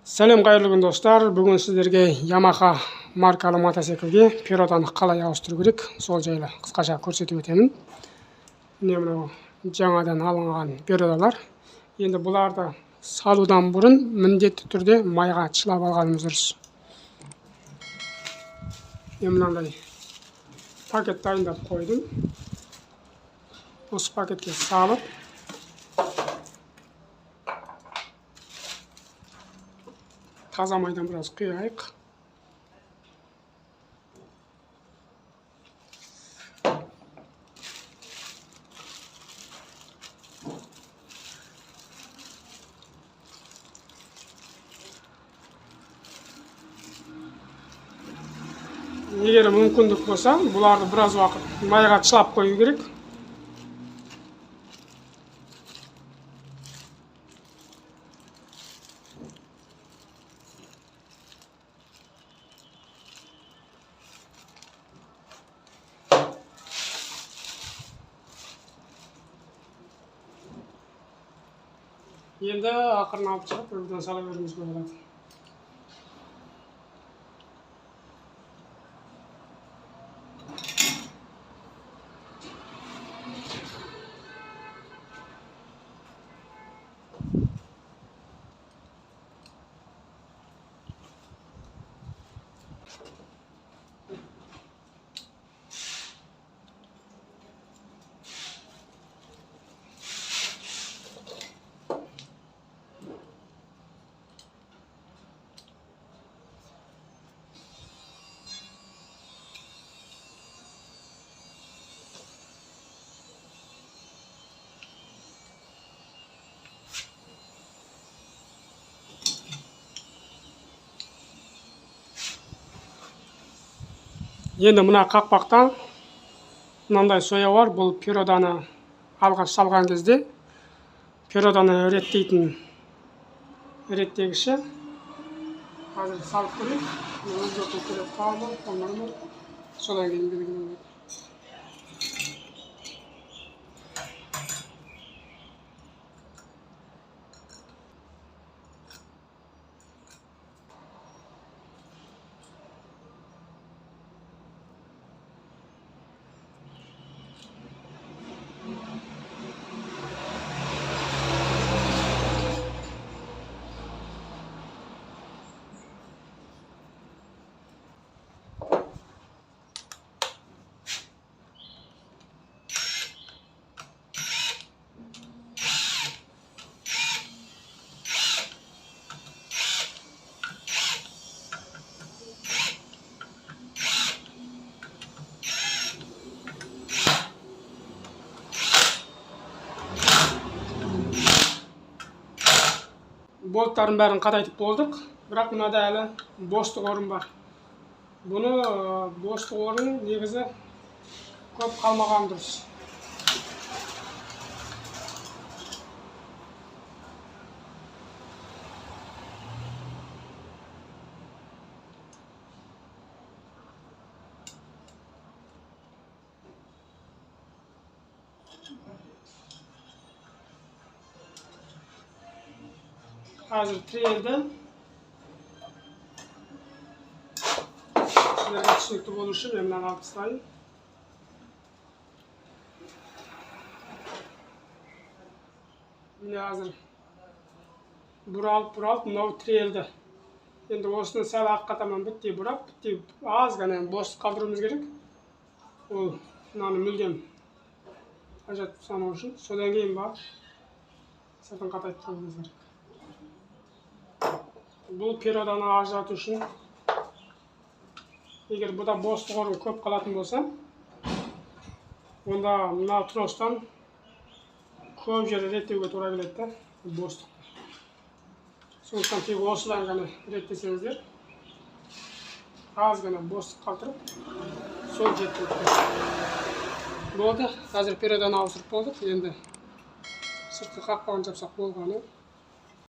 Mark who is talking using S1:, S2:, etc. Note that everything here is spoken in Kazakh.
S1: Сәлем, қайырлы күн, достар! Бүгін сіздерге Yamaha маркалы мотоциклге пероданы қалай ауыстыру керек, сол жайлы қысқаша көрсетіп өтемін. Міне, мынау жаңадан алынған перодалар. Енді бұларды салудан бұрын міндетті түрде майға шылап алғанымыз дұрыс. Мен мынандай пакет дайындап қойдым. Осы пакетке салып таза майдан біраз құяйық. Егер мүмкіндік болса, бұларды біраз уақыт майға шылап қою керек. Енді ақырын алып шығып, үлгіден сала беруімізге болады. Енді мына қақпақтан мынандай соя бар. Бұл пероданы алғаш салған кезде пероданы реттейтін реттегіші. Қазір салып көрейік. Өзгерту керек қалды, болмады. Содан кейін белгілі болады. Болттардың бәрін қатайтып болдық, бірақ мынада әлі бостық орын бар. Бұны бостық орын негізі көп қалмаған дұрыс. Қазір тірелді. Сіздерге түсінікті болу үшін мен мынаны алып тастайын. Міне, қазір бұралып мынау тірелді. Енді осыны сәл артқа таман біттей бұрап, біттей аз ғана бостық қалдыруымыз керек. Ол мынаны мүлдем ажыратып тастамау үшін. Содан кейін барып сыртын қатайтып қоюымыз керек. Бұл пероданы ажырату үшін, егер бұда бостық орын көп қалатын болса, онда мына тростан көп жері реттеуге тура келеді да, бостықты. Сондықтан тек осыдан ғана реттесеңіздер, аз ғана бостық қалдырып, сол жеткілікті. Болды, қазір пероданы ауыстырып болдық. Енді сыртқы қақпағын жапсақ болғаны.